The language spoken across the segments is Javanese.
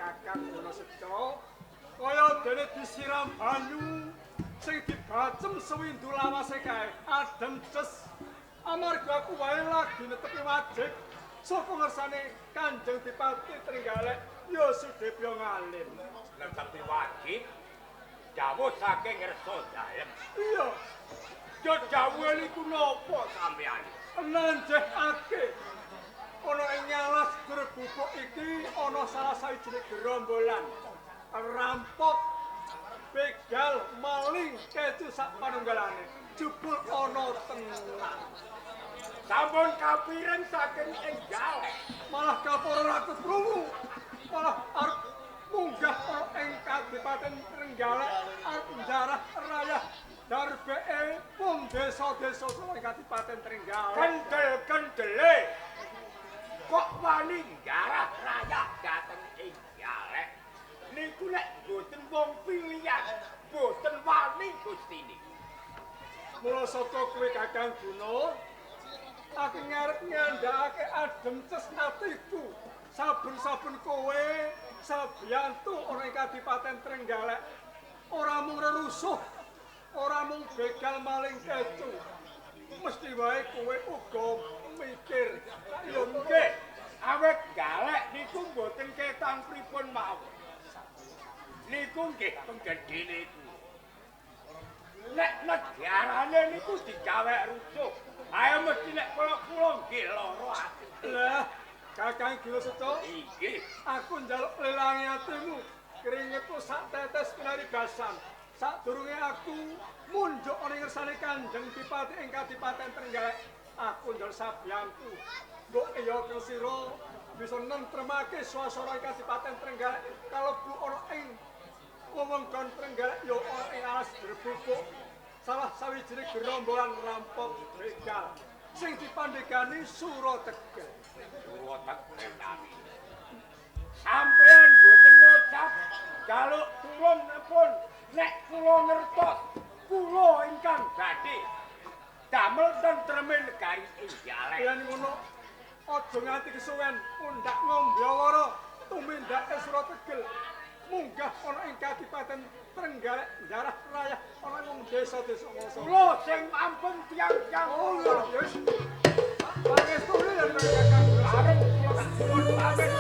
Kakang Guna Seca kaya dene disiram banyu sing dibacem sewindu lawase kae adem ces amarga aku wae lagi netepi wajib saka ngersane Kanjeng Dipati Trenggalek ya Sudebya Ngalim. Netepi wajib dawuh saking ngersa dalem. Iya. Ya dawuhe niku napa sampeyan? Nanjehake ana ing alas Grebubuk iki ana salah sawijine gerombolan rampok, begal, maling, kecu sak panunggalane. Jebul ana tenan. Sampun kapireng saking Enggalek. Malah kapora ratus krungu. Malah arep munggah ana ing Kadipaten Trenggalek arep njarah rayah darbeke wong desa-desa ing Kadipaten Trenggalek. Kendel-kendele kok wani njarah rayah dhateng Enggalek. Niku nek mboten wong pilihan, mboten wani Gustine. Mula saka kuwi Kakang Guna, aku ngarep ngandhakake adem ces atiku. Saben-saben kowe sabiyantu ana ing Kadipaten Trenggalek, ora mung rerusuh, ora mung begal maling kecu. Mesti wae kowe uga mikir. Ya nggih, awet Galek niku mboten ketang pripun mawon. Niku nggih penggedhene iku. Nek negarane niku digawe rusuh, ayo mesti nek kula nggih lara ati. Lah, Kakang Guna Seca, inggih, aku njaluk lelange atimu, keringetku sak tetes kenari basan. Sadurunge aku munjuk ana ngersane Kanjeng Dipati ing Kadipaten Trenggalek, aku njaluk sabyanku. Mbok iya kang sira bisa nentremake swasana ing Kadipaten Trenggalek kalebu ana ing wewengkon Trenggalek ya ana ing alas Grebubuk. Salah sawijine gerombolan rampok begal sing dipandhegani Sura Tegel. Sura Tegel nami. Sampeyan boten ngucap jaluk tulung pun nek kula ngertos kula ingkang badhe damel tentreme negari Enggalek. Yen ngono aja nganti kesuwen pundak ngombyawara tumindake Sura Tegel munggah ana ing Kadipaten Trenggalek njarah rayah ana wong desa-desa. Kula sing ampun tiyang-tiyang. Oh ya wis. Pangestu ya Kakang Guna. Arep kula tak suwun pamit.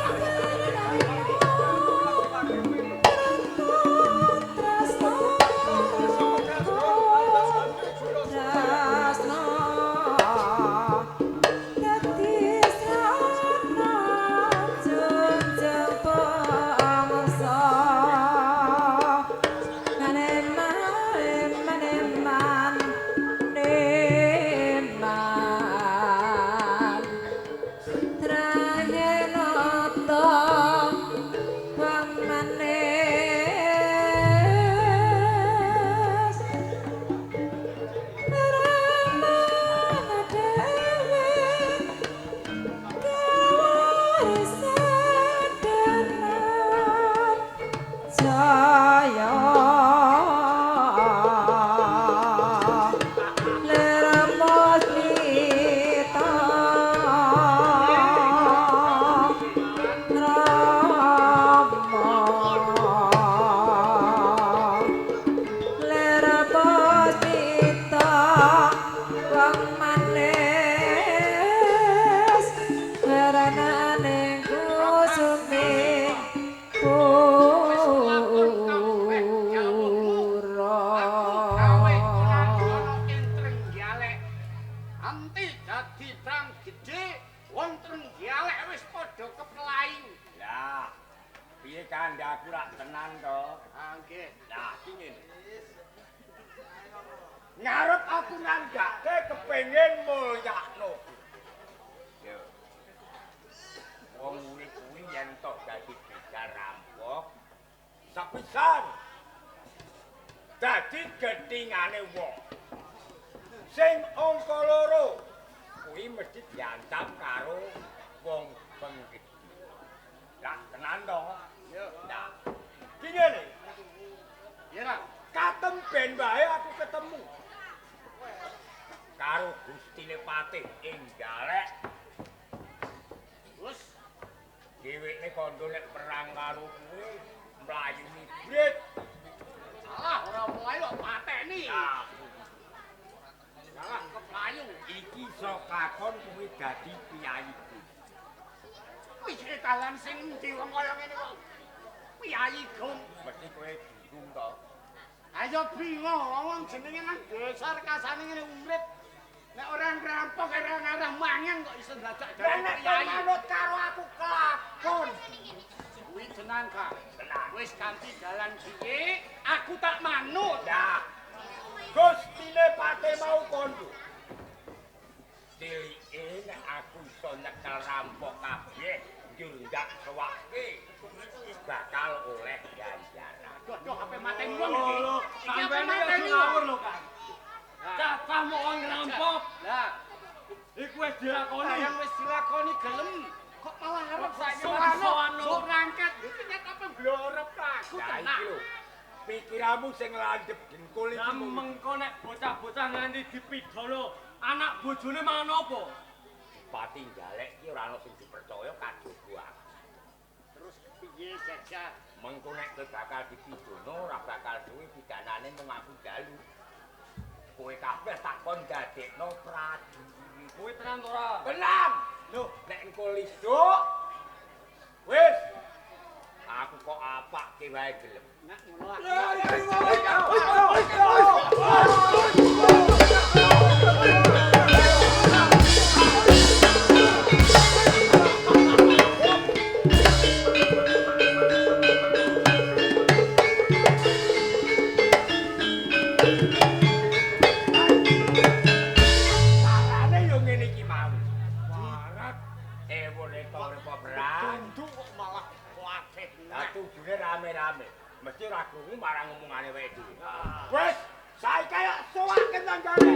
Ngarep aku ngandhake kepengin mulyakno. Yo. Wong urip kuwi yen tok dadi begal rampok, sepisan dadi gethingane wong. Sing angka loro kuwi mesti diancam karo wong penggedhe. Lah tenan to? Yo. Nah, ki ngene. Iya, Ra. Katemben wae aku ketemu karo Gustine Patih ing Galek. Terus dhewe Dheweke kandha nek perang karo kowe mlayu ibrit. Salah ora mlayu kok pateni. Salah keplayu. Iki iso kakon kowe dadi piyayi. Kuwi dalan sing endi wong kaya ngene kok. Piyayi gong mesti kowe bingung to. Ayo bingung wong jenenge nang desa rekasane ngene urip. Nek ora ngrampok ora ngarah mangan kok iso dadak dadi piyayi. Nek manut karo aku kelakon. Kuwi tenan, Kang. Tenan. Wis ganti dalan piye, aku tak manut. Ya. Gustine Pate mau kondo. Tilike nek aku iso nyekel rampok kabeh, njur ndak sewake bakal oleh ganjaran. Duh, ape mateni wong iki. Iki ape mateni ngawur lho, Kang. Cacah mok ngrampok. Lah, iku wis dilakoni. Barang wis dilakoni gelem. Kok malah arep sowan sok ngangkat. Iki nek ape blorep aku tenan. Iki lho. Pikiranmu sing landhep dengkul iki. Lah mengko nek bocah-bocah nganti dipidana, anak bojone mangan apa? Pati Galek iki ora ana sing dipercaya kajaba aku. Terus piye jajah? Mengko nek kowe bakal dipidana ora bakal suwe pidanane mung aku dalu. Kowe kabeh tak kon dadekno prajurit. Kowe tenan to ora? Tenan. Lho, nek engko lisuk wis aku kok apake wae gelem. Nek ngono aku. Carane yo ngene iki mau. Warat ewone to perang. Tunduk kok malah kuatih. Lah tujune rame-rame. Mesti ora krungu marang omongane wae dhewe. Wis, saiki ayo sowake tanggane.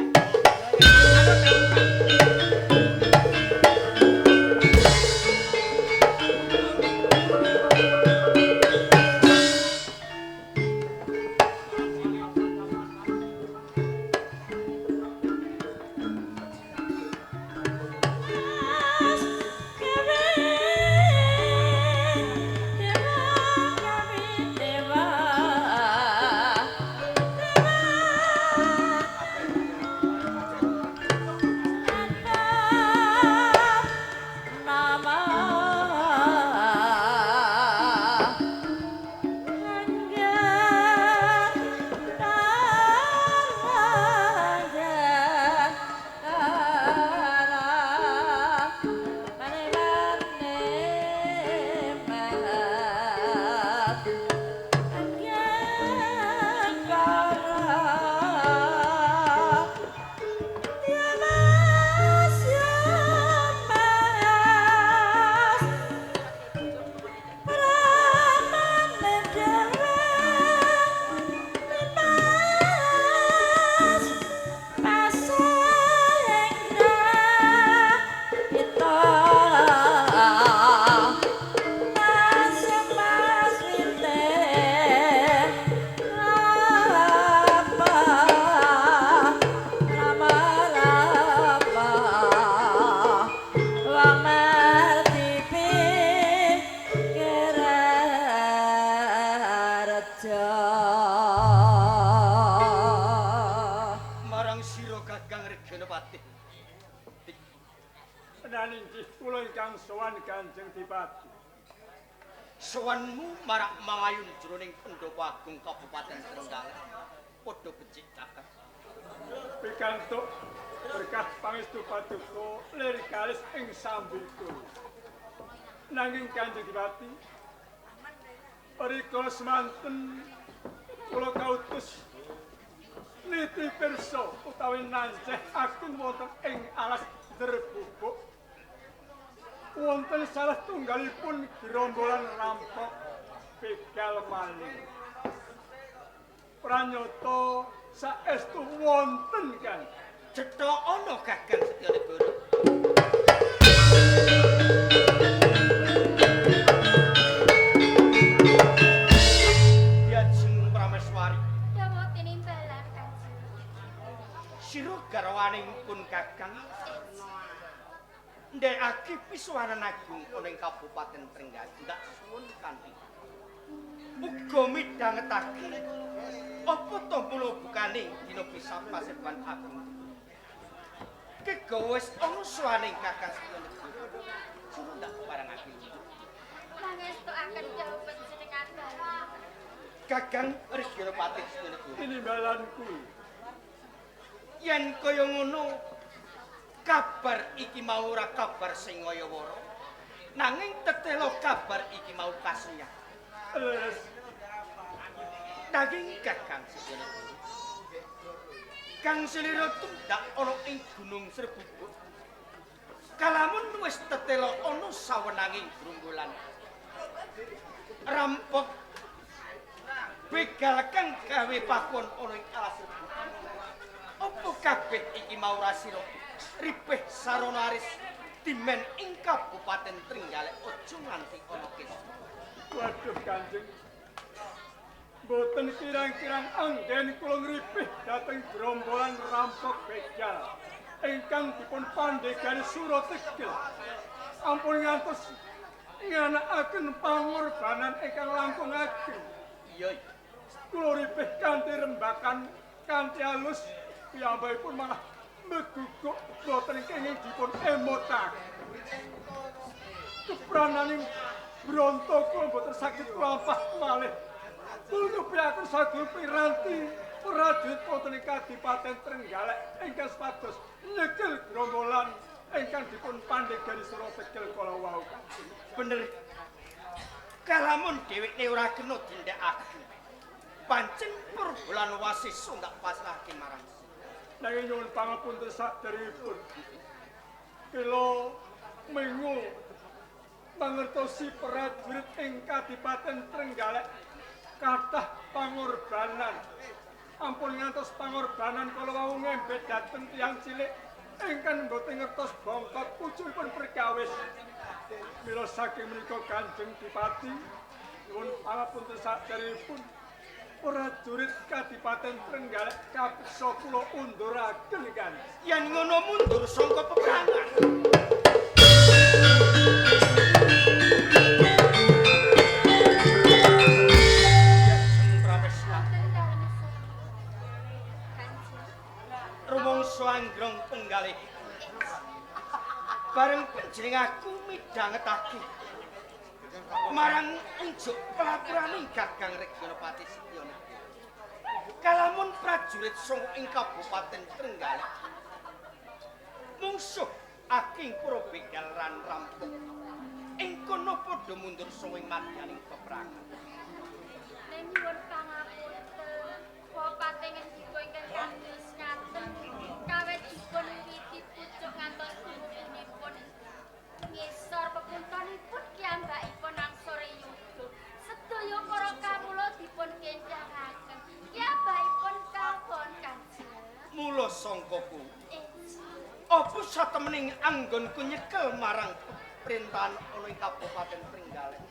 Kanjeng Dipati. Sowanmu marak mangayun jroning Pendopo Agung Kabupaten Trenggalek. Padha becik caket. Pikantuk berkah pangestu paduka lir kalis ing sambika. Nanging Kanjeng Dipati, rikala semanten kula kautus niti pirsa utawi nanceh agung wonten ing alas Drebubuk. Wonten salah tunggalipun gerombolan rampok begal maling. Pranyata saestu wonten kan. Cetha ana Gagang Setyanegara. Diajeng Prameswari. Dawa tinimbalan Kanjeng. Sira garwaning pun Kakang. Ndekake pisu Suwanan Agung ana ing Kabupaten Trenggalek ndak suwun kanthi uga midhangetake apa to mula bukane dina bisa Paseban Agung. Kegawa wis ana suwaning Kakang Setyanegara. Suwun ndak parangake. Mangestuaken dawuh panjenengan dalu. Kakang Reganapati Setyanegara. Tinimbalanku. Yen kaya ngono kabar iki mau ora kabar sing ngaya-wara. Nanging tetela kabar iki mau kasunyah. Leres. Nanging Kakang Setyanegara. Kang Selira tumdak ana ing Gunung Srebubuk. Kalamun wis tetela ana sawenanging grombolan rampok begal kang gawe pakon ana ing alas Srebubuk. Apa kabeh iki mau ra sira ripih sarana aris dimen ing Kabupaten Trenggalek aja nganti ana kisah. Waduh Kanjeng. Mboten kirang-kirang anggen kula ngripih dhateng grombolan rampok begal ingkang dipun pandhegani Surategel. Ampun ngantos nganakaken pangorbanan ingkang langkung ageng. Iya. Kula ripih kanthi rembakan kanthi alus piyambakipun malah meguguk boten kenging dipun emotaken. Keprananing bronto kula boten saged lampah malih. Kula nyupiaken sagung piranti prajurit wonten ing Kadipaten Trenggalek ingkang supados nyekel grombolan ingkang dipun pandhegani Surategel kala wau. Bener. Kalamun dheweke ora kena dindakake. Pancen perbulan Wasesa ndak pasrahke marang nanging nyuwun pangapunten sakderengipun. Kula mengu mangertosi prajurit ing Kadipaten Trenggalek kathah pangorbanan. Ampun ngantos pangorbanan kala wau ngembet dhateng tiyang cilik ingkang mboten ngertos bongkot pucukipun perkawis. Mila saking menika Kanjeng Dipati nyuwun pangapunten sakderengipun. Prajurit Kadipaten Trenggalek kapeksa kula unduraken kan. Yen ngono mundur saka peperangan. Rumangsa anggrong penggalih. Bareng panjenenganku midhangetake marang unjuk pelapuraning Kakang Reganapati Setyanegara. Kalamun prajurit saka ing Kabupaten Trenggalek mungsuh aking para begal lan rampok ing kono padha mundur saka ing madyaning peperangan. Ning nyuwun pangapunten, bapate ngendika ingkang kados ngaten kawit dipun wiwiti pucuk ngantos dumuginipun ngisor pepuntonipun kiyambakipun angsore yuda. Sedaya para kawula dipun kendhangaken. Kiyambakipun kawon Kanjeng. Mula sangkaku apa satemening anggonku nyekel marang pemerintahan ana ing Kabupaten Trenggalek.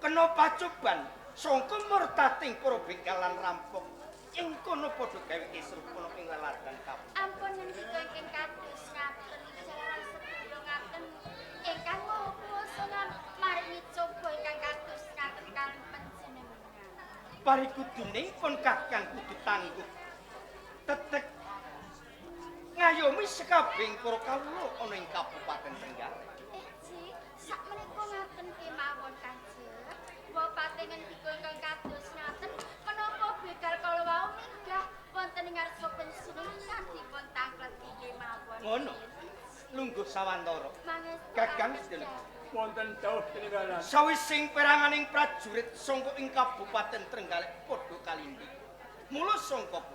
Kena pacoban sangka murtating para begal lan rampok ing kono padha gawe kisruh ana ing leladan kabupaten. Ampun ngendika ingkang kados ngaten jalaran sedaya ngaten ingkang maha kuwasa maringi coba ingkang kados ngaten kalih panjenengan. Parikudune pun Kakang kudu tangguh tetek ngayomi sekabehing para kawula ana ing Kabupaten Trenggalek. Cik, sakmenika ngaten kemawon Kanjeng. Bapate ngendika ingkang kados ngaten menapa begal kala wau minggah wonten ing ngarsa panjenengan dipun tangkleti kemawon. Ngono. Lungguh sawantara. Kakang Setyanegara. Wonten dawuh tinimbalan. Sawising peranganing prajurit sangka ing Kabupaten Trenggalek padha kalindhi. Mula sangka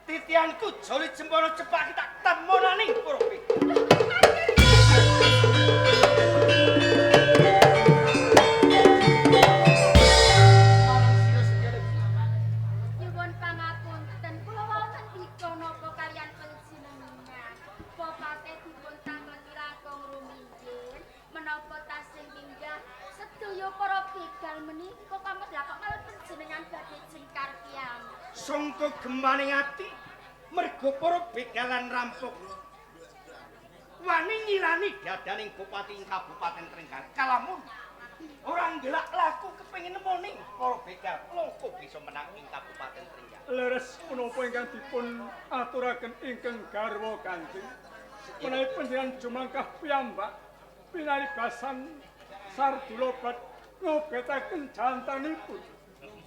titianku joli jempono cepak tak temonaning para begal. Nyuwun pangapunten, kula wau ngendika napa kaliyan panjenengan. Bapate dipun tangkleti langkung rumiyin menapa tasih minggah sedaya para begal menika kamet lha kok malah panjenengan badhe jengkar piyambak. Sangka gemaning ati merga para begalan rampok Wani ngilani dadaning bupati ing Kabupaten Trenggalek. Kalamun ora ngelak laku kepengin nemoni para begal longko bisa menang ing Kabupaten Trenggalek. Leres menapa ingkang dipun aturaken ingkang garwa Kanjeng? Menawi panjenengan jumangkah piyambak pinaribasan sardulobat ngobetaken jantanipun,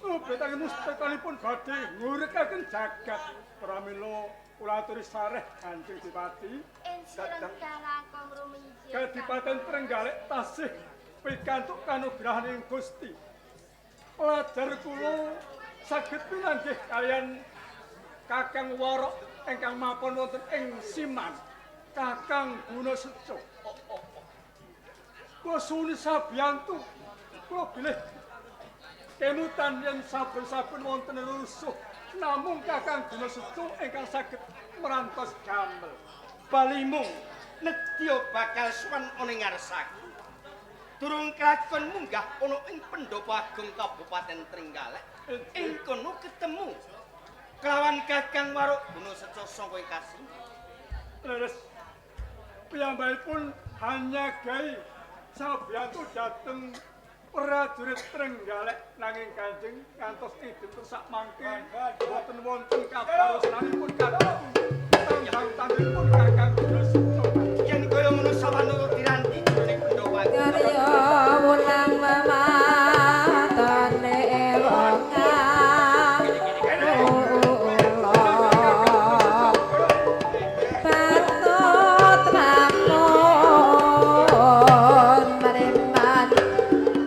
ngobetaken mustekanipun badhe ngurekaken jagat. Pramila kula aturi sareh Kanjeng Dipati. Kadipaten Trenggalek tasih pikantuk kanugrahaning Gusti. Pelajar kula saged pinanggih kaliyan Kakang Warok ingkang mapon wonten ing Siman, Kakang Gunaseca. Kula suwun sabiyantu, kula bilih kemutan yen saben-saben wonten rusuh namung Kakang Gunaseca ingkang saged merantos damel. Balimu nedya bakal sowan ana ing ngarsaku. Durung kelakon munggah ana ing Pendopo Agung Kabupaten Trenggalek. Ing kono ketemu kelawan Kakang Warok Gunaseca saka ing Kasih. Leres piyambakipun hanya gawe sabiyantu dhateng prajurit Trenggalek nanging Kanjeng ngantos ing dinten sakmangke boten wonten kabarosanipun kadang tandang-tandangipun Kakang Gunaseca. Yen kaya ngono sawanara diranti jroning Pendopo Agung. Karya wulang mematane wong patut lamun mareman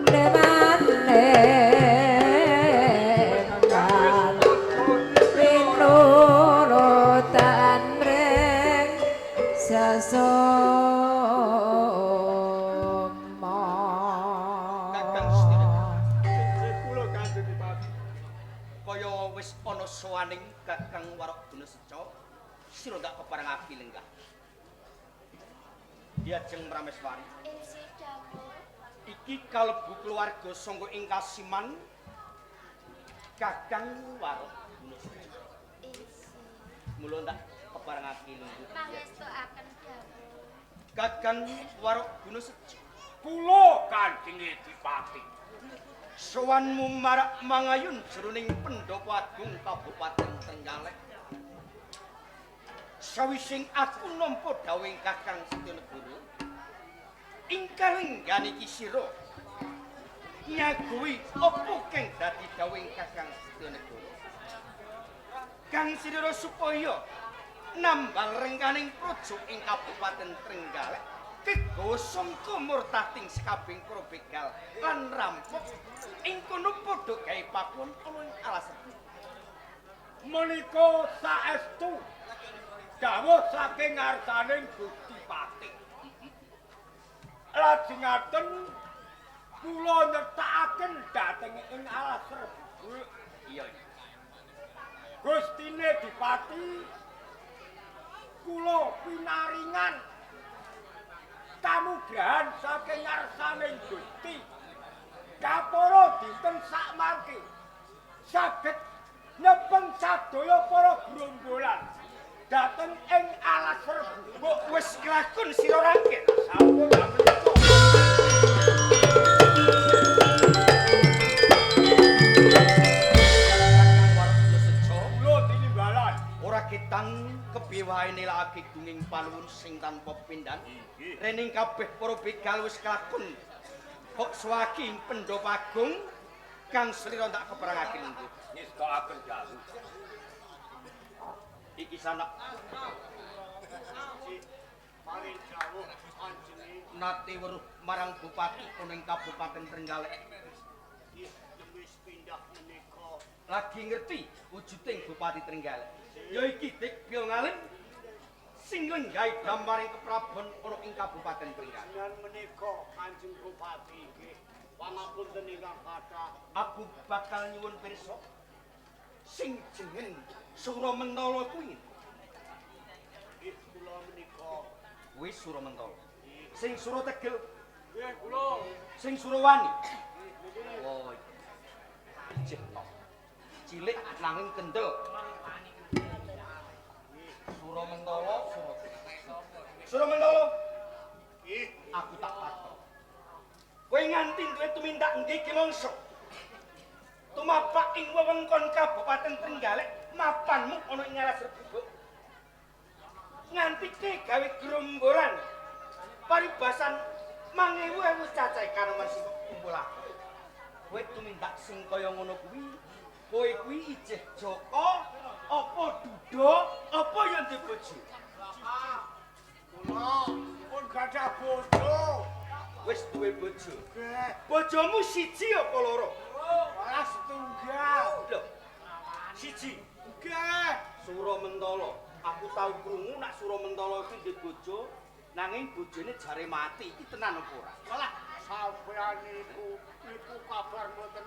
remane pinurutan mring sesoma. Kakang Setia. Kula Kanjeng Dipati. Kaya wis ana sowaning Kakang Warok Gunaseca, sira ndak keparengake lenggah. Diajeng Prameswari, iki kalebu keluarga sangka ing Kasiman Kakang Warok Gunaseca. Mula ndak keparengake lungguh. Pangestuaken dawuh. Kakang Warok Gunaseca, Kula Kanjeng Dipati. Sowanmu marak mangayun jroning Pendopo Agung Kabupaten Trenggalek. Sawising aku nampa dawuhing Kakang Setyanegara, ingkang lenggah iki sira nyaguhi apa kang dadi dawuhing Kakang Setyanegara. Kang sira supaya nambal rengkaning praja ing Kabupaten Trenggalek kegawa sangka murtading sekabehing para begal lan rampok ing kono padha gawe pakon ana ing alas Rebo. Menika saestu dawuh saking ngarsaning Gusti Pati. Lajengaken kula nyetakaken dhateng ing alas Rebo. Iya. Gustine Dipati kula pinaringan kanugrahan saking ngarsaning Gusti. Kapara dinten sakmangke saged nyepeng sadaya para grombolan dhateng ing alas Rebo. Mbok wis kelakon sira rangken. Sampun menika. Kakang Warok Gunaseca, Kula tinimbalan. Ora ketang kepiye wae nelakake gunging panuwun sing tanpa pindhan. Rening kabeh para begal wis kelakon. Kok suwaki ing Pendopo Agung kang slira ndak keparengake lungguh. Ngestokaken dawuh. Iki sanak Paring dawuh anjene nate weruh marang bupati ana ing Kabupaten Trenggalek. Nggih wis pindah menika. Lagi ngerti wujuding Bupati Trenggalek. Ya iki Dik Pyo Ngalim sing lenggahi damaring keprabon ana ing Kabupaten Trenggalek. Jenengan menika Kanjeng Bupati nggih. Pangapunten ingkang kathah. Aku bakal nyuwun pirsa sing jeneng Suramentala kuwi. Nggih kula menika. Kuwi Suramentala. Sing Sura Tegel, Nggih kula. sing Surawani. Oh. Ijeh tok. Cilik nanging kendel. Suramentala, Sura. Suromentolo. Nggih, aku tak takon. Kowe nganti duwe tumindak nggih ki mangsa. Tumapak ing wewengkon Kabupaten Trenggalek, mapanmu ana ing alas Rebubuk. Nganti ke gawe gerombolan. Paribasan mangewu-ewu cacahe kanoman sing kumpulake. Kowe tumindak sing kaya ngono kuwi, kowe kuwi ijeh Joko apa duda apa ya ndek bojo? Kula pun gadah bojo. Wis duwe bojo. Nggih. Bojomu siji apa loro? Ora setunggal. Lho. Siji. Nggih. Suromentolo. Aku tau krungu nak Suromentolo iki ndek bojo nanging bojone jare mati. Iki tenan apa ora? Walah, sampeyan niku niku kabar mboten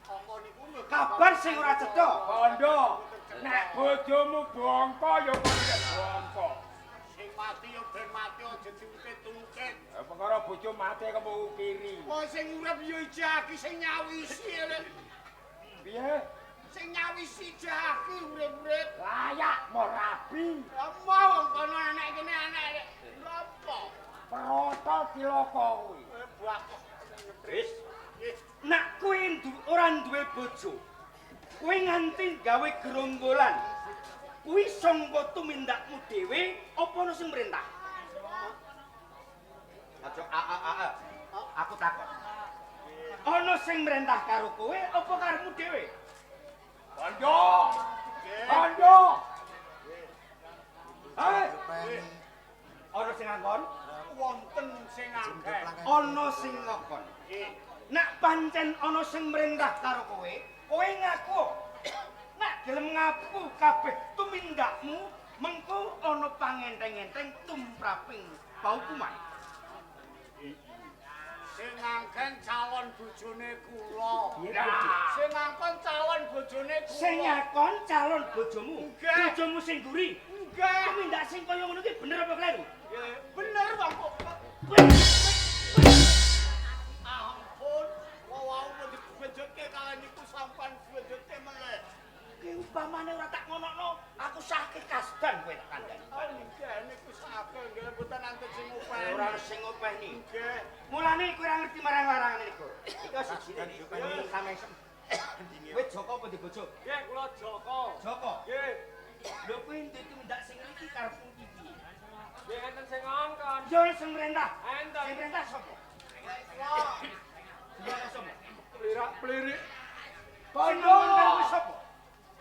apa niku lho. Kabar sing ora cetha. Kondo, nek bojomu bongko ya kok bongko. Sing mati ya ben mati aja diungkit-ungkit. Perkara bojo mati kemu kiri. Wong sing urip ya ijaki sing nyawisi lho. Piye? Sing nyawisi jaki urip-urip. Layak mau rabi. Lah mau wong kono anak kene anak. Lha apa? Proto cilaka kuwi. Buah kok. Wis. Nak kowe ora duwe bojo, kowe nganti gawe gerombolan. Kuwi sangka tumindakmu dhewe apa ana sing mrentah? Aja a a a. Aku takon. Ana sing mrentah karo kowe apa karepmu dhewe? Kondo. Kondo. Hei. Ana sing ngakon? Wonten sing ngakon. Ana sing ngakon. Nak pancen ana sing mrentah karo kowe, kowe ngaku. Nak gelem ngaku kabeh tumindakmu, mengko ana pangenteng-enteng tumraping paukuman. Sing ngangken calon bojone kula. Sing ngangkon calon bojone kula. Sing ngakon calon bojomu. Bojomu sing guri. Nggih. Tumindak sing kaya ngono ki bener apa kleru? Bener wong kok. Ampun, wau mau dibenjotke kalian niku sampean benjotke meneh. Ki upamane ora tak ngonokno, aku sakit kasban kowe tak kandhani. Oh nggih niku sakit nggih mboten anten sing ngopeni. Ora sing ngopeni. Nggih. Mulane kowe ora ngerti marang larangane niku. Iki siji sampe. Kowe Joko apa ndek bojo? Nggih, kula Joko. Joko. Nggih. Lho kowe ndek tumindak sing iki karepmu iki piye? Nggih enten sing ngongkon. Yo sing mrentah. Enten. Sing mrentah sapa? Kula. Plirak-plirik. Kondo kuwi sapa?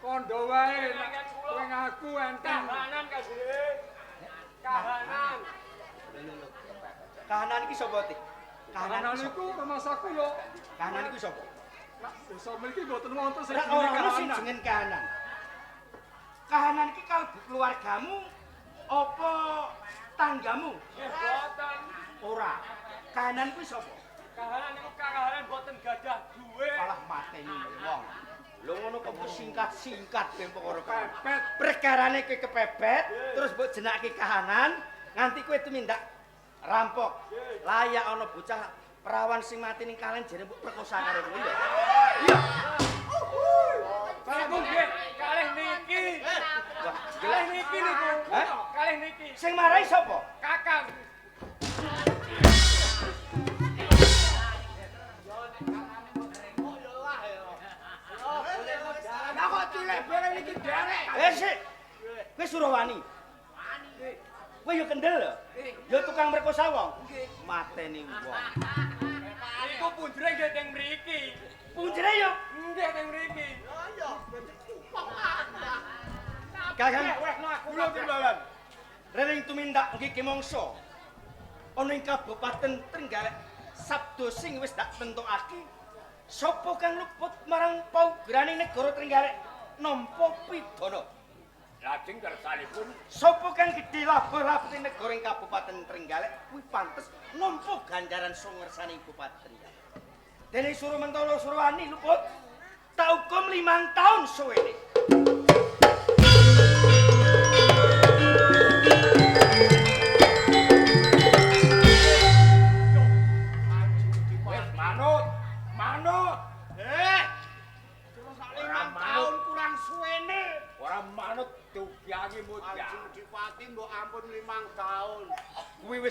Kondo wae nek kowe ngaku enten. Kahanan kasih. Kahanan. Lho lho. Kahanan iki sapa Tik? Kahanan iku rumasaku yo. Kahanan iku sapa? Nek desa mriki mboten wonten sing Ora ono sing jeneng kahanan. Kahanan iki kalebu keluargamu apa tanggamu? Nggih mboten. Ora. Kahanan kuwi sapa? Kahanan niku kahanan mboten gadah duwe. Malah mateni wong. Lho ngono kok singkat-singkat ben perkara Kepepet. Perkarane kowe kepepet terus mbok jenake kahanan nganti kowe tumindak rampok. Layak ana bocah perawan sing mati ning kalen jere mbok perkosa karo kowe ya. Iya. Niku nggih kalih niki. Kalih niki niku. Kalih niki. Sing marai sapa? Kakang. Lah kok cilik bareng iki derek. Eh sik. Kowe Surawani. Kowe yo kendel lho. Yo tukang merkosa wong. Mateni wong. Niku punjere nggih teng mriki. Punjere yo nggih teng mriki. Kakang kula timbalan. Rening tumindak nggih kimangsa. Ana ing Kabupaten Trenggalek sabda sing wis dak tentokake sapa kang luput marang paugerane negara Trenggalek nampa pidana. Lajeng kersanipun sapa kang gedhe laba-labane negara ing Kabupaten Trenggalek kuwi pantes nampa ganjaran sungersane Bupati Trenggalek. Dene Suromentolo Surawani luput tak hukum 5 tahun suwene. Wis manut, manut. Terus sak 5 tahun kurang suwene. Ora manut diuyangi mudya. Ajeng Dipati mbok ampun 5 tahun.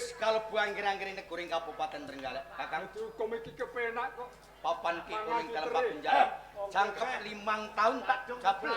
Wis kalebu angger-anggere negara ing Kabupaten Trenggalek. Kakang dihukum iki kepenak kok. Papan ki ing dalem penjara. Jangkep 5 tahun tak jabel.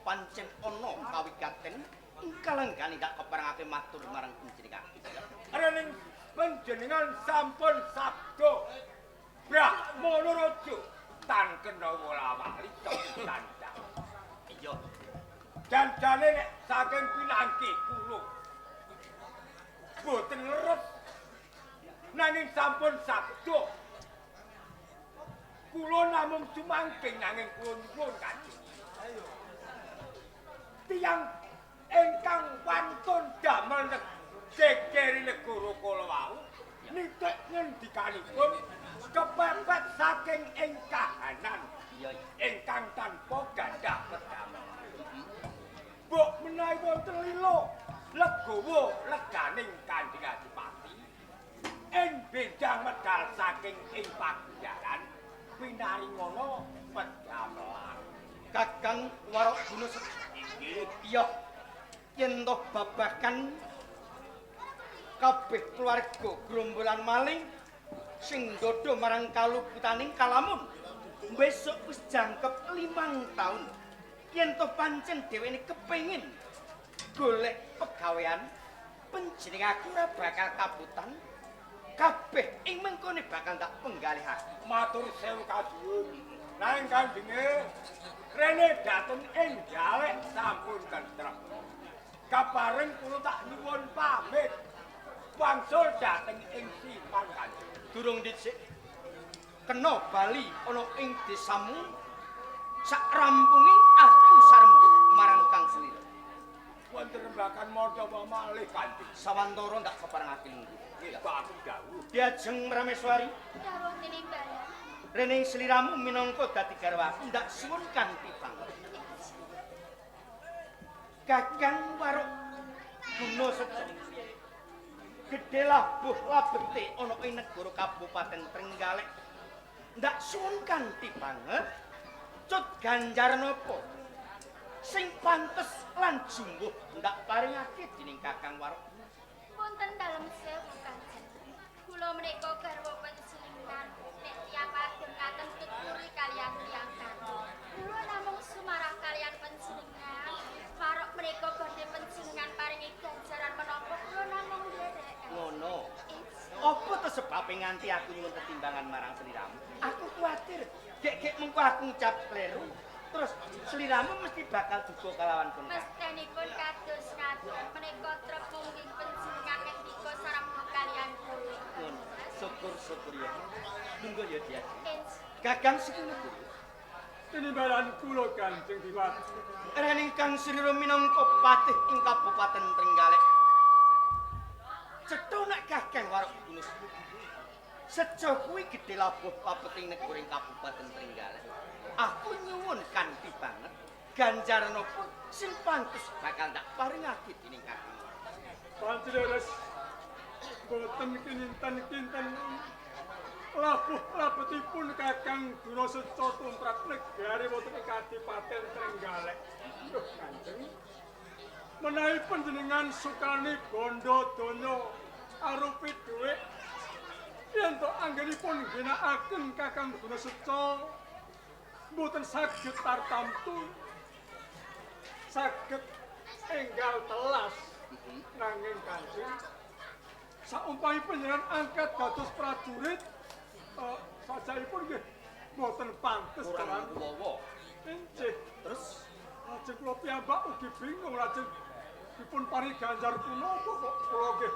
Pancen ana kawigaten ingkang ndak keparengake matur marang panjenengan. Rening panjenengan sampun sabda Brahmana Raja tan kena wala-wali tandang. Iya. Janjane nek saking pinangki kula boten leres nanging sampun sabda kula namung sumangking nanging kula nyuwun Kanjeng. Ayo. Tiyang ingkang wantun damel gegeri negara kala wau nitik ngendikanipun kepepet saking ing kahanan ingkang tanpa gadah pedamel. Mbok menawi wonten lila legawa leganing Kanjeng Adipati ing benjang medal saking ing paguyaran pinaringana pedamelan. Kakang Warok Guna iya yen toh babagan kabeh keluarga gerombolan maling sing ndodho marang kaluputaning kalamun besok wis jangkep 5 tahun yen toh pancen dheweke kepengin golek pegawean panjenengan aku ora bakal kabutan kabeh ing mengkone bakal tak penggalihake. Matur sewu kasuwun nanging Kanjenge rene dateng ing Galek sampun tentrem. Kapareng kula tak nyuwun pamit wangsul dateng ing Siman Kanjeng. Durung dhisik kena bali ana ing desamu sak rampunge aku sarembug marang Kang Selira. Wonten rembagan maca malih Kanjeng. Sawantara ndak keparengake lungguh. Nggih, aku dawuh. Diajeng Prameswari. Dawuh tinimbalan. Rene sliramu minangka dadi garwaku ndak suwun kanthi banget. Kakang Warok Guna Sejo gedhe labuh labete ana ing negara Kabupaten Trenggalek. Ndak suwun kanthi banget cut ganjaran apa sing pantes lan jumbuh ndak paringake dening Kakang Warok. Wonten dalem sewu Kanjeng. Kula menika garwa panjenengan nek tiyang ageng ngaten tuturi kaliyan tiyang kakung. Kula namung sumarah kaliyan panjenengan. Warok menika badhe panjenengan paringi ganjaran menapa kula namung nderek. Ngono. Apa to sebabe nganti aku nyuwun tetimbangan marang sliramu? Aku kuwatir gek-gek mengko aku ngucap kleru terus sliramu mesti bakal duka kalawan kono. Mestenipun kados ngaten menika trep mungging panjenengan ngendika sarembug kaliyan kula. Ngono. Syukur-syukur ya. Lungguh ya Dian. Kakang Sri. Tinimbalan kula Kanjeng Diwati. Rene Kang Srira minangka patih ing Kabupaten Trenggalek. Cetha nek Kakang Warok Guna Sejo kuwi gedhe labuh papeting negara ing Kabupaten Trenggalek. Aku nyuwun kanthi banget ganjaran apa sing pantes bakal tak paringake dening Kakang. Pancen leres boten kinten-kinten labuh labetipun Kakang Guna Sejo tumrap negari wonten ing Kadipaten Trenggalek. Duh Kanjeng, menawi panjenengan sukani bondo donya arupi dhuwit yen to anggenipun ngginakaken Kakang Guna Sejo mboten saged tartamtu, saged enggal telas. Nanging Kanjeng, saumpami panjenengan angkat dados prajurit sajaipun nggih mboten pantes kurang wawa. Inggih. Terus lajeng kula piyambak ugi bingung lajeng dipun paringi ganjar punapa kok kula nggih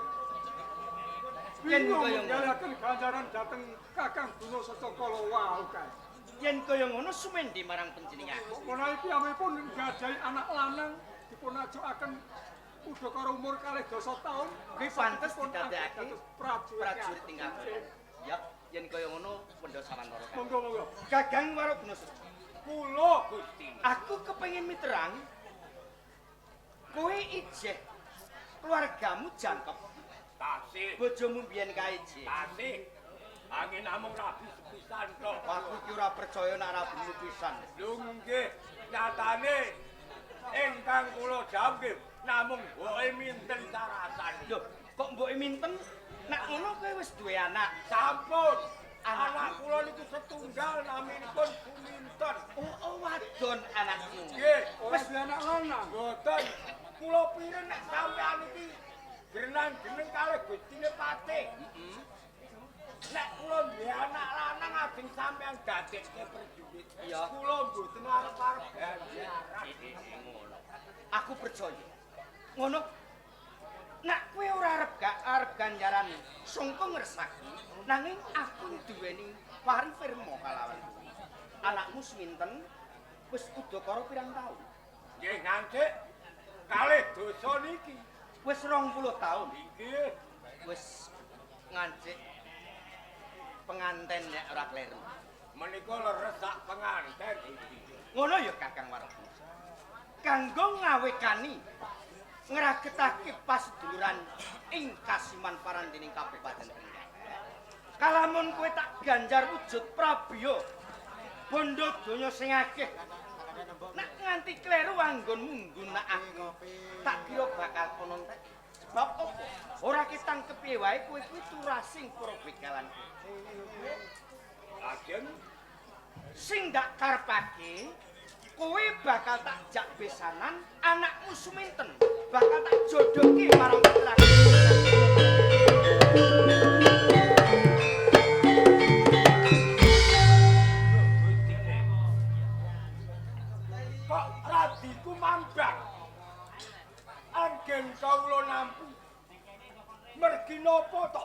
Yen kaya ngono, nggalaken ganjaran dhateng Kakang Guna Seca kala wau kae. Yen kaya ngono sumendi marang panjenengan. Menawi piyambakipun nggadahi anak lanang dipun ajokaken udakara umur 12 taun, kuwi pantes didadekake prajurit ing kabupaten. Ya, yen kaya ngono wendha sawantara. Monggo monggo. Kakang Waraguna Seca. Kula Gusti. Aku kepengin miterang kowe ijeh keluargamu jangkep. Tasih. Bojomu biyen kae ijeh. Tasih. Angin namung rabi sepisan tok. Aku ki ora percaya nek rabimu pisan. Lho nggih, nyatane ingkang kula jawab nggih namung mboke minten sarasan. Lho, kok mboke minten? Nek ngono kowe wis duwe anak. Sampun. Anak kula niku setunggal naminipun Suminten. Oh, wadon anakmu. Nggih, wis duwe anak lanang. Mboten. Kula pireng nek sampean iki grenang-geneng kalih Gustine Patih. Heeh. Nek kula duwe anak lanang ajeng sampean dadekke prajurit. Iya. Kula mboten arep-arep ganjaran. Ngono. Aku percaya. Ngono. Nek kowe ora arep gak arep ganjaran sangka ngresaki, nanging aku duweni parifirma kalawan kowe. Anakmu Suminten wis udakara pirang taun? Nggih ngancik kalih dosa niki. Wis 20 taun. Nggih. Wis ngancik penganten nek ora kleru. Menika leres sak penganten iki. Ngono ya Kakang Waraguna. Kanggo ngawekani ngragetake paseduluran ing kasiman parandining Kabupaten Trenggalek. Kalamun kowe tak ganjar wujud prabiya bondo donya sing akeh. Nek nganti kleru anggonmu nggunakake, tak kira bakal ana entek. Sebab apa? Ora ketang kepiye wae kowe kuwi turasing para begalan. Lajeng sing ndak karepake kowe bakal tak jak besanan anakmu Suminten bakal tak jodohke marang putraku. Kok radiku mambang anggen kawula nampi mergi napa to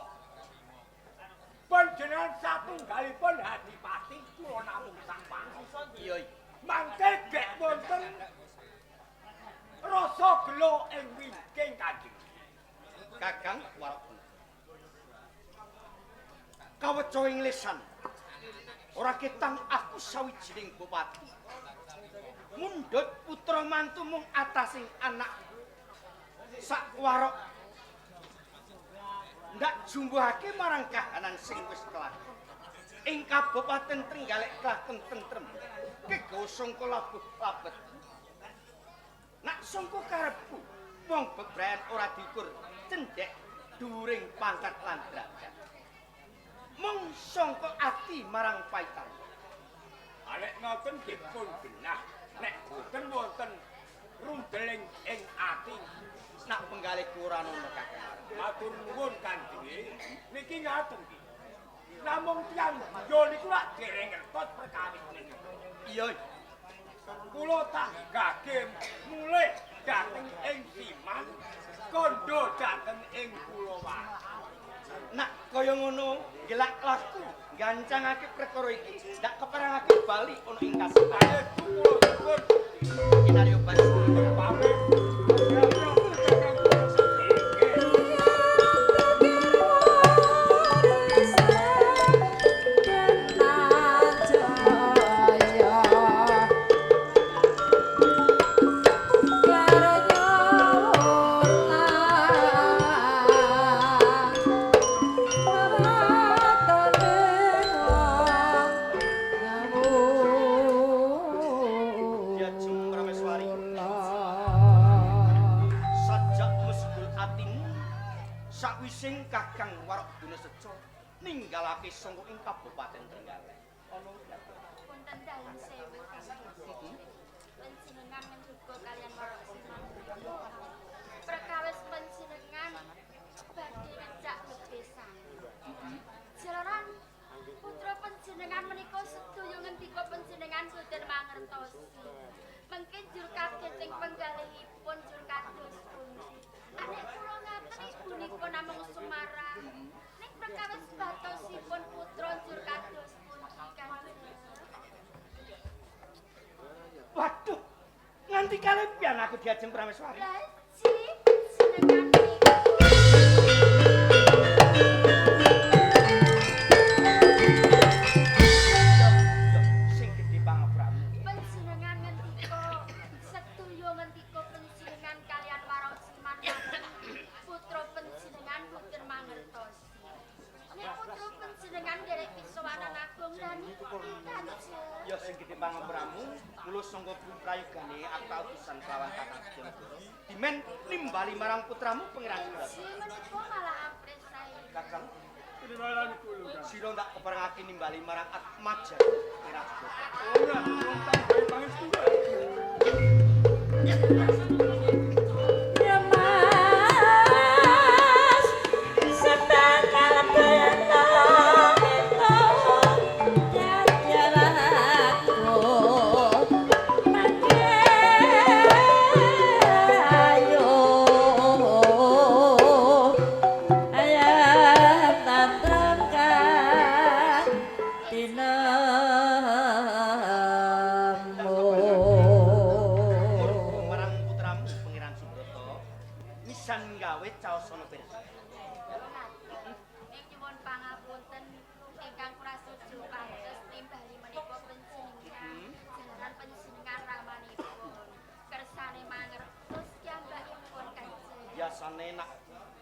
panjenengan satunggalipun hadipati kula namung sapa. Iya. Mangke gek wonten rasa gela ing wingking Kanjeng. Kakang Waraguna. Kaweca ing lesan. Ora ketang aku sawijining bupati. Mundhut putra mantu mung atasing anak sak warok. Ndak jumbuhake marang kahanan sing wis kelakon. Ing Kabupaten Trenggalek kelakon tentrem. Kegawa sangka labuh labet. Nak sangka karepku wong bebrayan ora diukur cendhek dhuwuring pangkat lan derajat. Mung sangka ati marang paitan. Nek ngoten dipun genah, nek boten wonten rundeling ing ati. Nak penggalihku ora ana Kakang. Matur nuwun Kanjeng. Niki ngaten iki. Namung tiyang yo niku lak dereng ngertos perkawis niku. Iya. Kula tak gage mulih dhateng ing Siman, kandha dhateng ing Kulawarti. Nak kaya ngono, gelak laku gancangake perkara iki, ndak keparangake bali ana ing kasiman. Kula suwun. Kinaryo bas. Pamit. Sawising Kakang Waraguna Seca ninggalake sangka ing Kabupaten Trenggalek. Ana wonten dalem sewu panjenengan menjuga kalian Warok Siman. Perkawis panjenengan badhe ngejak bebesan. Jalaran putra panjenengan menika sedaya ngendika panjenengan boten mangertosi. Mengke jur kaget ing penggalihipun jur kados pundi. Anek kula ngaten ibunipun namung sumarah. Ning Sampeyan aku diajeng Prameswari. Lah jenengan niku. Yo, sing gedhe pangapramu. Panjenengan ngendika setuyo ngendika panjenengan kalian Warosiman putra panjenengan boten mangertosi. Nek putra panjenengan nderek pisowanan agung lha niku Kanjeng. Ya sing gedhe pangapramu, kula sangka prayogane aku kautusan kelawan Kakang Setyanegara. Dimen nimbali marang putramu Pangeran Subrata. Injih menika malah ampres sae. Kakang, Tinimbalan kula, Kang. sira tak keparengake nimbali marang Atmaja Pangeran Subrata. Ora, wong tambahi pangestu. Mas setanal bena Murga marang putramu Pangeran Subrata misan gawe caosana pirsa. Ing nyuwun pangapunten ingkang prasaja pantes nimbali menika panjenengan. Jalaran panjenengan ramanipun. Kersane mangertos piyambakipun Kanjeng. Biasane nak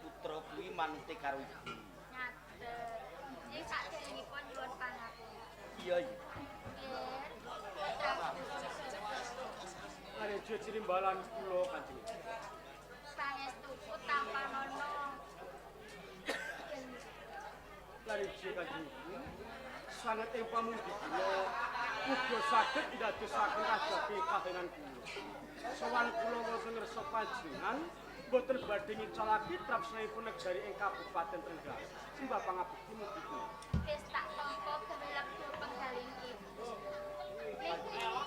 putra kuwi manute karo ibu. Ngaten. Ing saderengipun nyuwun pangapunten. Iya iya. Nggih, putraku Arejo tinimbalan kula, Kanjeng. pangestuku tampanana. Larijo Kanjeng Ibu. Sanget ing pamundi kula uga saged ndadosaken rajapi kahanan kula. Sowan kula wonten ngersa panjenengan boten badhe ngicalake trapsanipun negari ing Kabupaten Trenggalek. Sembah pangabekti mugi kula. Wis tak tampa gawe lega penggaling ibu. Ning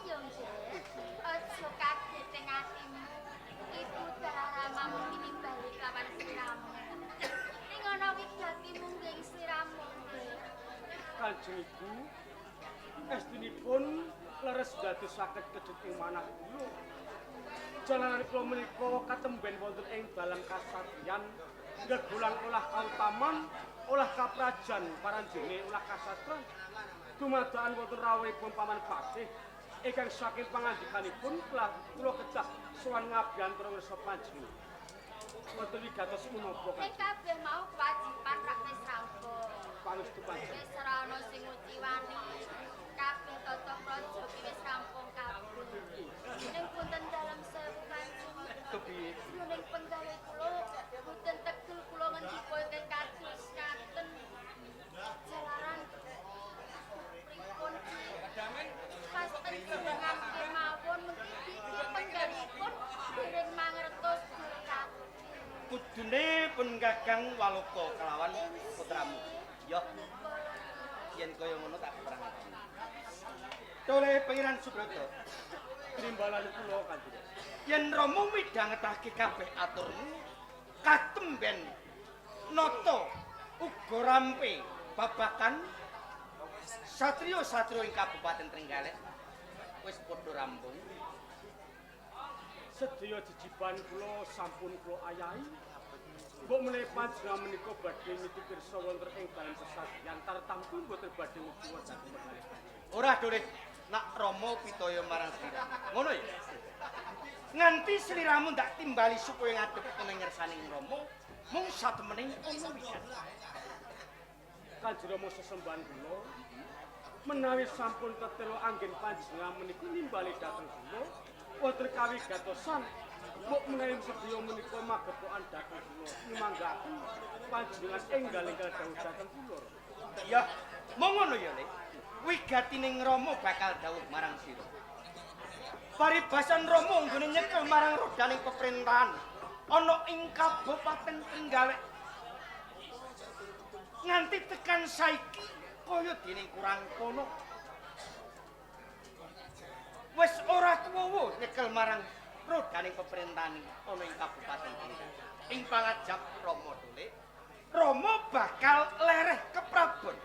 yo nggih, aja kaget ing atimu. Ibu darah muni bali lawan sliramu. Ning ana wigatimu nggih sliramu nggih. Kanjeng Ibu, estunipun leres ndadosaken kecut ing manah kula. Jalaran kula menika katemben wonten ing dalam kasatriyan ngegulang olah kautaman, olah kaprajan paranjene olah kasastran. Dumadakan wonten rawuhipun Paman Patih ingkang saking pangandikanipun kula kedah sowan ngabiyantara ngersa panjenengan. Wonten wigatos menapa Ning Kanjeng? kabeh mau kewajiban rak wis rampung. Pangestu panjenengan. Wis ora ana sing nguciwani. Kabeh tata praja ki wis rampung kabeh. Ning punten dalem sewu Kanjeng. Kepiye? Jroning penggawe kula boten tegel kula ngendika ingkang kados ngaten. Jalaran pripun ki? Pas panjenengan kemawon mengki iki penggalipun dereng mangertos berkati. Kudune pun Kakang waloka kelawan putramu. Yo, yen kaya ngono tak keparengake. Tole Pangeran Subrata, Tinimbalan kula Kanjeng. yen Rama midhangetake kabeh aturmu katemben nata uga rampe babakan satriya-satriya ing Kabupaten Trenggalek wis padha rampung. Sedaya jejiban kula sampun kula ayahi. Mbok menawi panjenengan menika badhe niti pirsa wonten ing dalem pesadian tartamtu mboten badhe nguciwa dhateng penggalih. Ora dole nak Rama pitaya marang sliramu. Ngono ya? Nganti sliramu ndak timbali supaya ngadep ana ngersaning Rama, mung satemene ana wisan. Kanjeng Rama sesembahan kula menawi sampun tetelo anggen panjenengan menika nimbali dhateng kula wonten kawigatosan mbok menawi sedaya menika magepokan dhateng kula nyumanggaken panjenengan enggal-enggal dawuh dhateng kula. Ya, mung ngono ya, Le. Wigatining Rama bakal dawuh marang sira. Paribasan Rama nggone nyekel marang rodaning peperintahan ana ing Kabupaten Trenggalek. Nganti tekan saiki kaya dene kurang kono. Wis ora kuwowo nyekel marang rodaning peperintahan ana ing Kabupaten Trenggalek. Ing pangajap Rama Dole, Rama bakal lereh keprabon.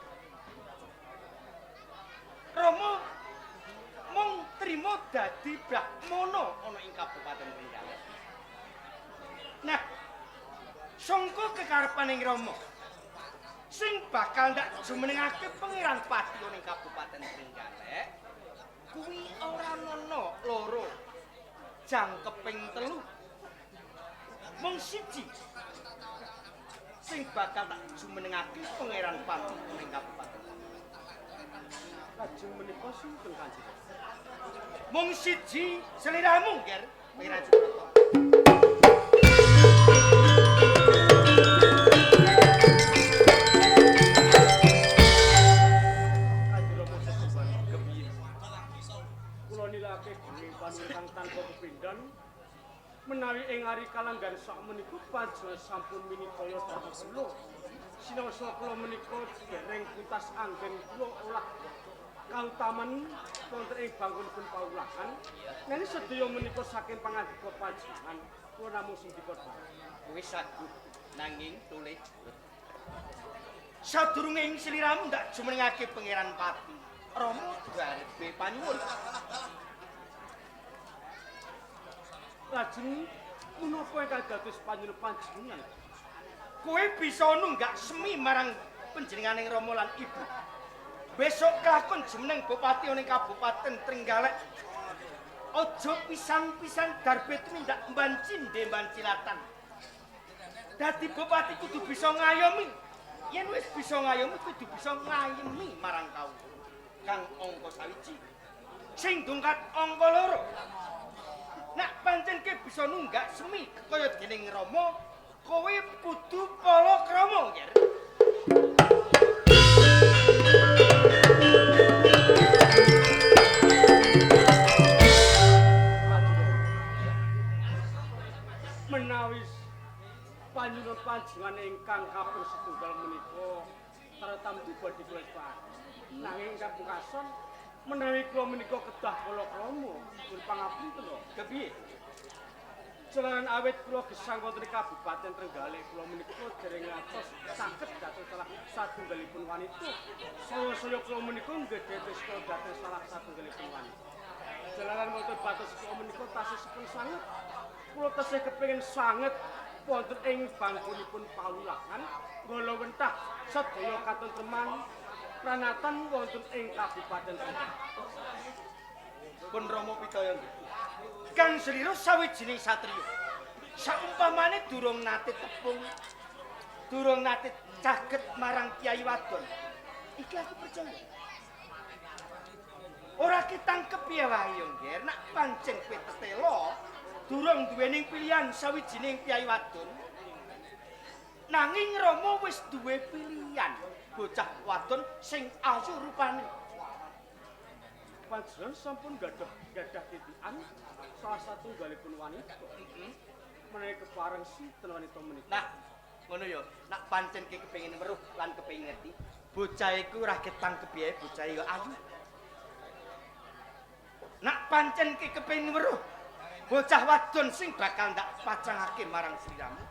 Rama mung trima Rama dadi brahmana ana ing Kabupaten Trenggalek. Nah, sangka kekarepaning Rama sing bakal ndak jumenengake Pangeran Pati ana ing Kabupaten Trenggalek kuwi ora ana loro jangkeping telu. Mung siji sing bakal tak jumenengake Pangeran Pati ana ing Kabupaten. Lajeng menika sinten Kanjeng? Mung siji seliramu, Nger, Pangeran Subrata. Kanjeng Rama sesembahan kepiye? Kula nilake geni panuwun tanpa pepindhan menawi ing ari kalanggan sak menika panjenengan sampun minikaya dhateng kula. Sinaosa kula menika dereng puntas anggen kula olah kautaman wonten ing bangkunipun pawulahan. Nanging sedaya menika saking pangandika panjenengan kula namung sendika dawuh. Wis saguh nanging tulih. Sadurunge ing sliramu ndak jumenengake Pangeran Pati, Rama darbe panyuwun. Lajeng menapa ingkang dados panyuwun panjenengan? Kowe bisa nunggak semi marang panjenenganing Rama lan Ibu. Besok kelakon jumeneng bupati ana ing Kabupaten Trenggalek. Aja pisan-pisan darbe tumindak mbancinde mbancilatan. Dadi bupati kudu bisa ngayomi. Yen wis bisa ngayomi kudu bisa ngayemi marang kawula. Kang angka sawiji sing dongkat angka loro. Nek pancen ke bisa nunggak semi kaya dening Rama, kowe kudu palakrama, Nger. Menawi panyuwun panjenengan ingkang kaping setunggal menika tartamtu badhe kula ikhlas. Nanging ingkang pungkasan menawi kula menika kedah palakrama pun pangapunten. Kepiye? Jalaran awit kula gesang wonten ing Kabupaten Trenggalek kula menika dereng ngantos saged dhateng salah satunggalipun wanita. Saya-saya kula menika nggedhe tresna dhateng salah satunggalipun wanita. Jalaran wonten batos kula menika tasih sepeng sanget. Kula tasih kepengin sanget wonten ing bangkunipun pawulahan nggala wentah sedaya katentreman pranatan wonten ing Kabupaten Trenggalek. Pun Rama pitaya nggih. Kang slira sawijining satriya. Saumpamane durung nate tepung, durung nate caget marang Kyai wadon. Iki aku percaya. Ora kitangkep piye wae yo, Ngger, nek pancen kowe tetela durung duwening pilihan sawijining Kyai wadon. Nanging Rama wis duwe pilihan bocah wadon sing ayu rupane. Panjenengan sampun gadah titikan salah satunggalipun wanita. Menawi kepareng sinten wanita menika? Nah, ngono ya. Nek pancen ki kepengin weruh lan kepengin ngerti, bocah iku ora ketangkep piye, bocah ya ayu. Nek pancen ki kepengin weruh bocah wadon sing bakal ndak pacangake marang sliramu,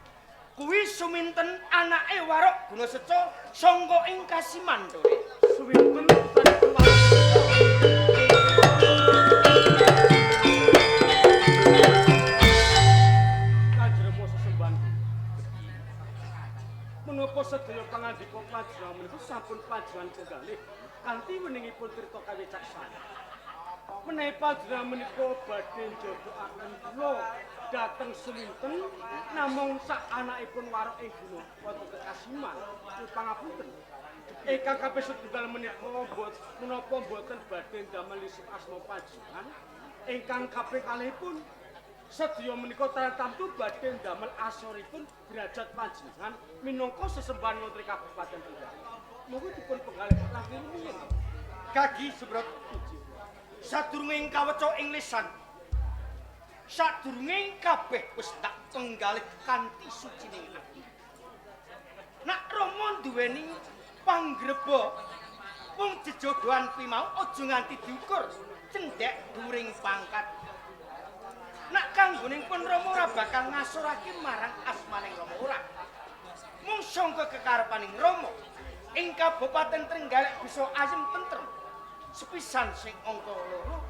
kuwi Suminten anake Warok Gunaseca sangka ing Kasiman Tore. Suminten putranipun Warok. Kanjeng Rama sesembahan. Menapa sedaya pangandika panjenengan menika sampun panjenengan penggalih kanthi weningipun tirta kawicaksanan. Menawi panjenengan menika badhe njodohaken kula dhateng Suminten namung sak anakipun Warok ing Gunung wonten Kekasiman. Pangapunten. Ingkang kaping setunggal menika menapa mboten badhe ndamel lisuk asma panjenengan. Ingkang kaping kalihipun sedaya menika tartamtu badhe ndamel asoripun derajat panjenengan minangka sesembahan wonten Kabupaten Trenggalek. Monggo dipun penggalih langkung rumiyin. Gagi Subrata. Sadurunge kaweca ing lisan, sadurunge kabeh wis tak penggalih kanthi sucining ati. Nek Rama duweni panggreba wong jejodohan kuwi mau aja nganti diukur cendhek dhuwuring pangkat. Nek kanggoning pun Rama ora bakal ngasorake marang asmaning Rama ora. Mung sangka kekarepaning Rama ing Kabupaten Trenggalek bisa ayem tentrem. Sepisan sing angka loro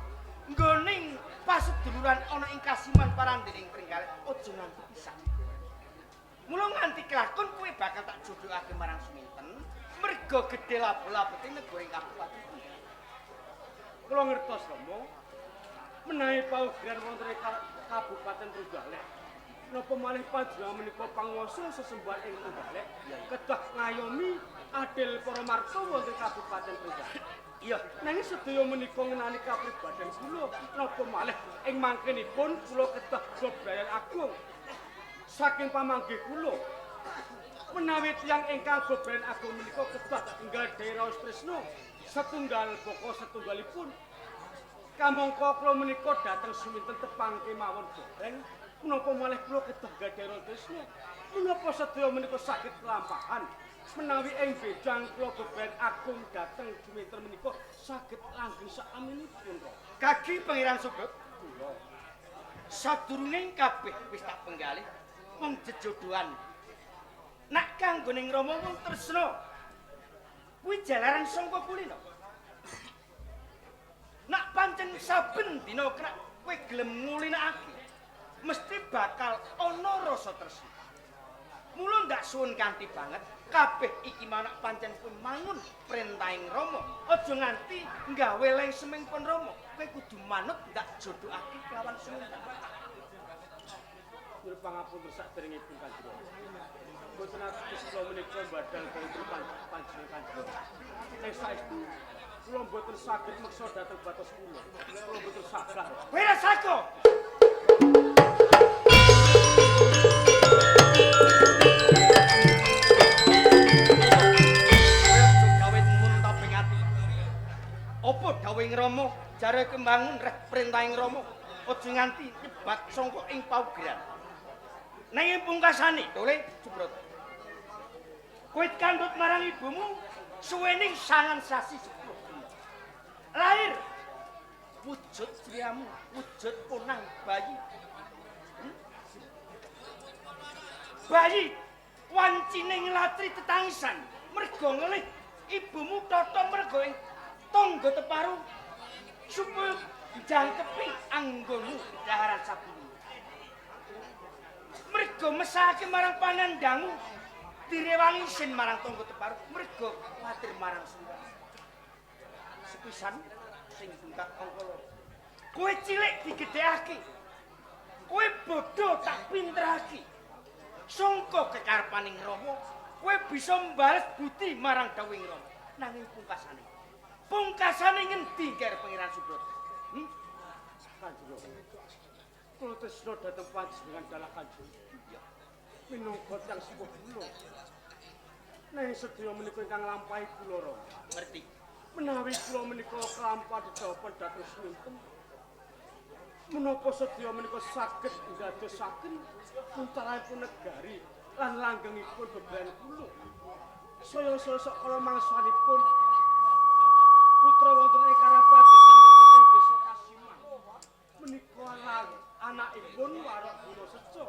Nggoning paseduluran ana ing Kasiman Parandene ing Trenggalek aja nganti pisah. Mula nganti kelakon kowe bakal tak jodhokake marang Suminten merga gedhe labo-labete negara ing kabupaten. Kula ngertos Rama, menawi paugeran wonten ing Kabupaten Trenggalek, napa malih panjenengan menika panguwasa sesembahan ing Trenggalek kedah ngayomi adil para marta wonten Kabupaten Trenggalek. Iya, nanging sedaya menika ngenani kapribaden kula, napa malih ing mangkenipun kula kedah bebrayan agung saking pamanggih kula. Menawi tiyang ingkang bebrayan agung menika kedah nggadhahi raos tresna setunggal baka setunggalipun. Kamangka kula menika dhateng Suminten tepang kemawon goreng, menapa malih kula kedah nggadhahi raos tresna? Menapa sedaya menika saged kelampahan? Menawi ing bejang kula bebrayan agung dhateng Suminten menika saged langgeng saaminipun. Kaki Pangeran Subut kula sadurunge kabeh wis tak penggalih mung jejodohan. Nak kanggo ning Rama wong tresna kuwi jalaran sangka kulino. Nak pancen saben dina kena kowe gelem ngulinakake mesti bakal ana rasa tresna. Mula ndak suwun kanthi banget kabeh iki manak pancen kowe mangun prentahing Rama, aja nganti nggawe lengseming pun Rama. Kowe kudu manut ndak jodhokake kelawan Suminten. Nyuwun pangapunten saderengipun Kanjeng Rama. Mboten atus kula menika badal putri panjenengan Kanjeng Rama. Ning saestu kula mboten saged meksa dhateng batos kula. Kula mboten saged. Kowe ora sago. Apa dawuhing Rama jare kembangun reh prentahing Rama aja nganti nyebat sangka ing paugeran. Nanging pungkasane tole Subrata, kowe kandhut marang ibumu suwening 9 sasi 10 dina. Lahir wujud kriyamu, wujud ponang bayi. Bayi wancine nglatri tetangisan merga ngelih ibumu tata merga ing tangga teparu supaya jangkepi anggonmu daharan sabuni. Merga mesake marang panandangmu direwangi isin marang tangga teparu merga kuwatir marang suwun. Sepisan sing bungkak angka loro. Kowe cilik digedhekake. Kowe bodho tak pinterake. Sangka kekarepaning Rama, kowe bisa mbales budi marang dawuhing Rama. Nanging pungkasane, pungkasane ngendi ger Pangeran Subrata? Kanjeng Rama, kula tresna dhateng panjenengan dalah Kanjeng. Minangka tiyang sepuh kula. Nanging sedaya menika ingkang nglampahi kula Rama. Ngerti. Menawi kula menika kelampahan dedapan dhateng Suminten, menapa sedaya menika saged ndadosaken muncaranipun negari lan langgengipun bebrayan kula. Saya-saya sakala mangsanipun putra wonten ing Karapradesan wonten ing desa Kasiman menika lan anakipun Warok Guna Seca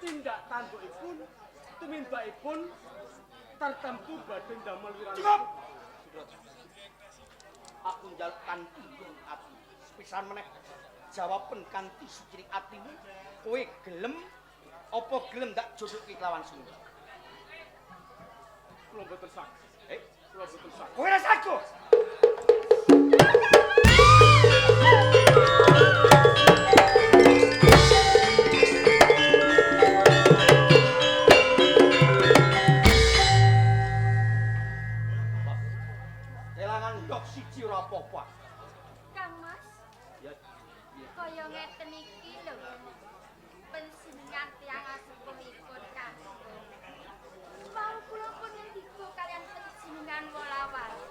tindak tandukipun tumindakipun tartemtu badhe ndamel wirang. Cukup. Aku njaluk kanthi ati. Sepisan meneh jawaben kanthi sucining atimu, kowe gelem apa gelem ndak jodhoke kelawan Suminten? Kula mboten saged. Kula mboten saged. Kowe ora saged. Kelangan ndok siji ora apa-apa. Kang Mas, Ya. kaya ngeten iki lho. Panjenengan tiyang asepuhipun kakung. Wau kula pun ngendika kalian panjenengan wolawali.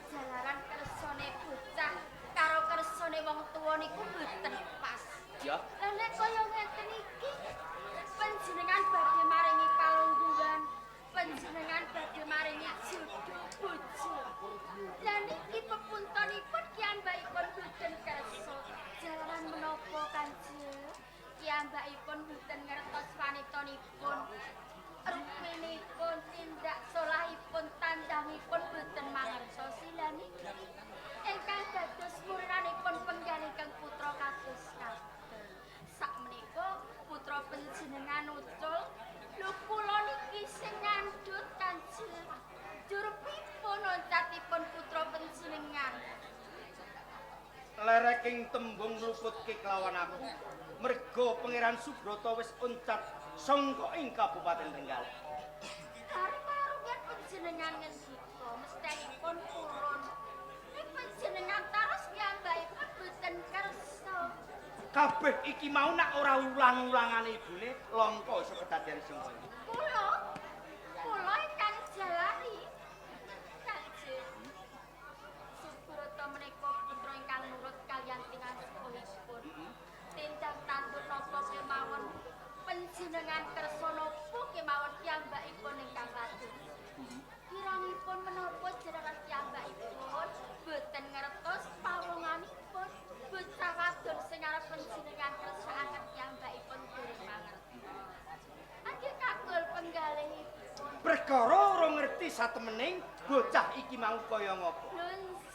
Jalaran kersane bocah karo kersane wong tuwa niku mboten pas. Ya. Lah nek kaya ngeten iki panjenengan badhe maringi palungguhan, panjenengan badhe maringi jodoh bojo. Lah niki pepuntonipun kiyambakipun mboten kersa. Jalaran menapa Kanjeng? Kiyambakipun mboten ngertos wanitanipun. saking tembung ngluputke kelawan aku. Merga Pangeran Subrata wis oncat sangka ing Kabupaten Trenggalek. Hari parugen panjenengan ngendika mestenipun purun. Nek panjenengan taros piyambakipun boten kersa. Kabeh iki mau nak ora ulang-ulangane ibune langka iso kedadean sing kaya. Kula ingkang jalari. Kanjeng Subrata menika putra ingkang nurut kaliyan tingal sepuhipun. Tindak tanduk napa kemawon panjenengan kersa napa kemawon piyambakipun ingkang wadul. Kirangipun menapa jalaran piyambakipun boten ngertos pawonganipun bocah wadon sing arep panjenengan kersakaken piyambakipun dereng mangertos. Angge kagol penggalihipun. Perkara ora ngerti satemening bocah iki mau kaya ngapa.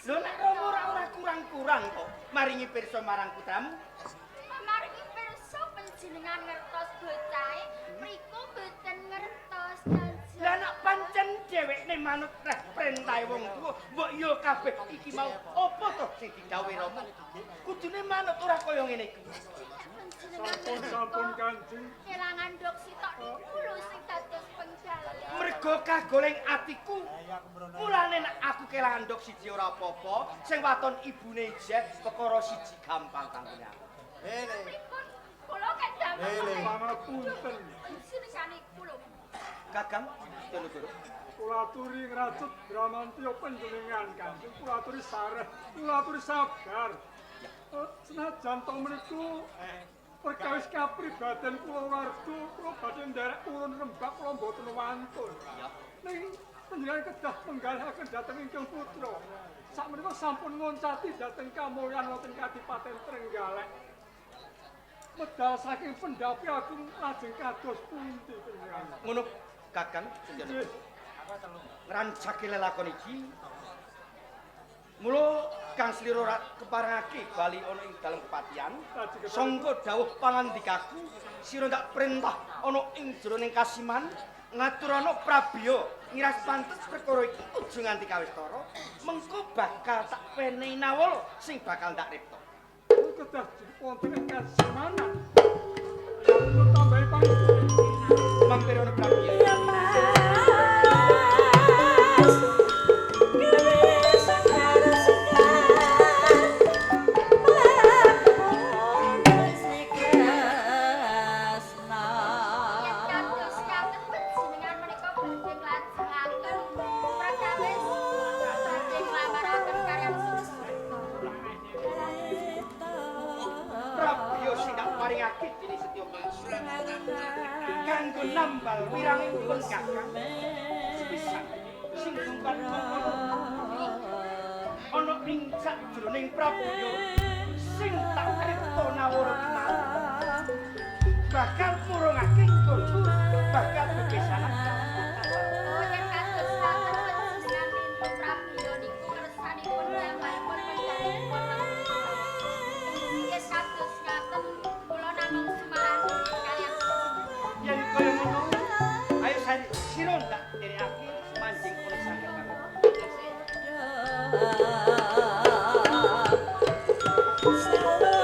Lho nek Rama ora kurang-kurang kok maringi pirsa marang putramu. Maringi pirsa panjenengan ngertos bocahe, mriku boten ngertos kanjeng. Lah nek pancen dhewekne manut reh perintahe wong tuwa, mbok yo kabeh iki mau apa to sing didhawuhi Rama? Kudune manut ora kaya ngene iki. Sampun Kanjeng. Kelangan ndok sitok niku lho sing dados penggalih. Mergo kagoleng atiku. Mulane nek aku kelangan ndok siji ora apa-apa, sing waton ibune ijeh perkara siji gampang kanggo aku. Pripun kula kedamel Pangapunten. panjenengan iku lho. Kakang Setionegoro. Kula aturi ngracut Bramantya panjenengan Kanjeng. Kula aturi sareh, kula aturi sabar. Senajan to meniku perkawis kapribaden kula warga, kula badhe nderek urun rembak kula mboten wantun. Ning panjenengan kedah menggalihaken dhateng ingkang putra. Sakmenika sampun ngoncati dhateng kamulyan wonten Kadipaten Trenggalek. Medal saking pendhapi agung lajeng kados pundi panjenengan? Ngono Kakang Setionegoro. Ngrancake lelakon iki. Mula Kang Slira ora keparengake bali ana ing dalem kepatihan. Sangka dawuh pangandikaku, sira ndak perintah ana ing jroning kasiman ngaturana prabiya ngiras pantes perkara iki aja nganti kawistara, mengko bakal tak penehi nawala sing bakal ndak ripta. Kedah wonten ing kasimanan. Kula tambahi pangestu. Mampir ana prabiya. Yen kados ngaten panjenengan menika badhe nglajengaken perkawis badhe nglamaraken kaliyan Subrata. Prabiya sing tak paringake dening Setya kanggo nambal wirangipun Kakang. Sepisan sing dumpat mengkono ana ing sajroning prabiya sing tak ripta nawara mau bakal murungake nggonku bakal bebesanan. Oh, yen kados ngaten panjenengan lintu prabiya niku kersanipun piyambakipun penggalihipun. Yen kados ngaten kula namung sumarani kaliyan panjenengan. Yen kaya ngono, ayo sira ndak nderekake manjing ana sanggar Kakang. Selalu